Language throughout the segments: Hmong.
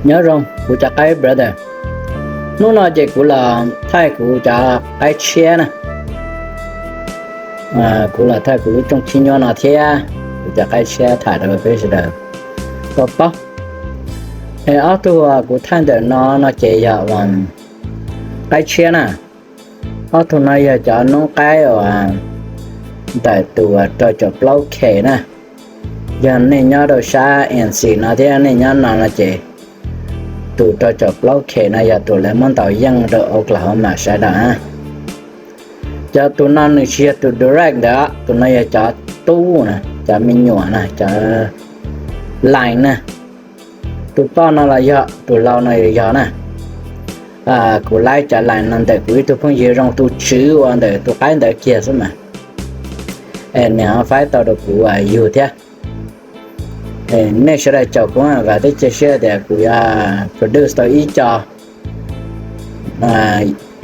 Nyob zoo kuv cov qaib brother. Hnub no ces kuv los thaij kuv cov qaib tshiab na. Kuv los thaij kuv lub rooj chib nyuab no thiab, kuv cov qaib tshiab tham rau peb sawv daws tau paub. Es ob tug uas kuv thaij ntawm no no ces yog uas qaib tshiab na. Ob tug no yog cov noob qaib uas ntawm tus rau caum plaub K na. Yog nej nyob rau sab N C no thiab nej nyob no no ces tus rau caum plaub K no yog tus lawv muab ntaus yeej rau Oklahoma sawv daws na. Cov tus no nws tsis yog tus direct ntawd, tus no yog cov tub na, cov me nyuam na, cov line na. Tus poj no los yog, tus lau no yog na. Kuv laib cov line no ntawm kuv ib tug phooj ywg zoo tus tswv uas ntawm tus qaib ntawd kiag xwb mas. Es nws faib tau rau kuv yug thiab. Nej sawv daws caum kuv, vam thiab cia siab tias kuv yuav produce tau ib co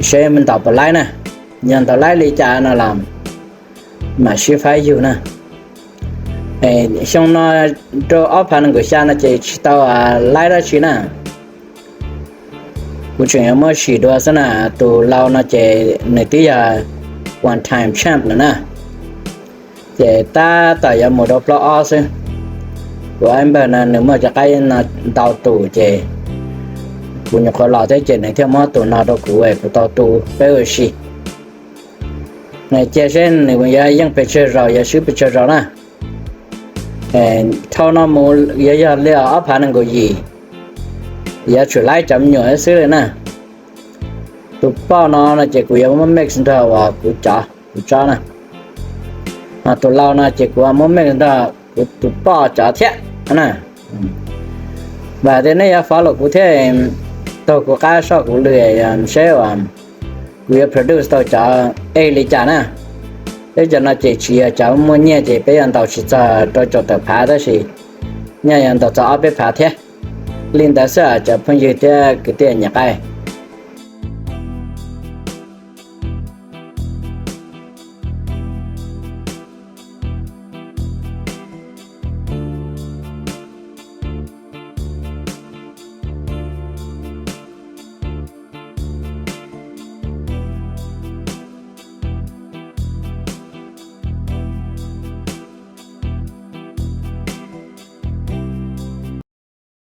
seb ntaus puas laib na. Yog ntaus laib li cas no los mam sib faib yug na. Xyoo no rau ob phav nees nkaum xya no ces tsis tau laib dab tsi na. Kuv tseem yuav muab sim dua xwb na. Tus lau no ces nws twb yog one time champ lawm na, ces tab tom yuav mus rau plaub ob xwb. Kuv ab npawg no nws muaj cov qaib no ntau tus ces kuv nyuam qhuav los thiab ces nws thiaj muab tus no rau kuv es kuv tau tu peb ua si. Cia seb nws yuav yeej pes tsawg zaus, yuav swb pes tsawg zaus na. Dhau no mus yuav yog li ob phav nees nkaum yim, yuav tsum laib cov me nyuam xwb li na. Tus poj no no ces kuv yuav muab mix nrog uas kuv cov kuv tsob na. Tus lau no ces kuv muab mix nrog kuv tus poj cov thiab na. Vam tias nej yuav follow kuv thiab, taug kuv qab soj kuv lw seb uas kuv yuav produce tau cov eg li cas na. Peb cov no ces tsis yog cov muaj nyiaj ces peb yuav ntaus tsis txog rau caum tawm phav tab sis nyaj yuav ntaus txog ob peb phav thiab. Li ntawd xwb cov phooj ywg thiab kwv tij nyiam qaib.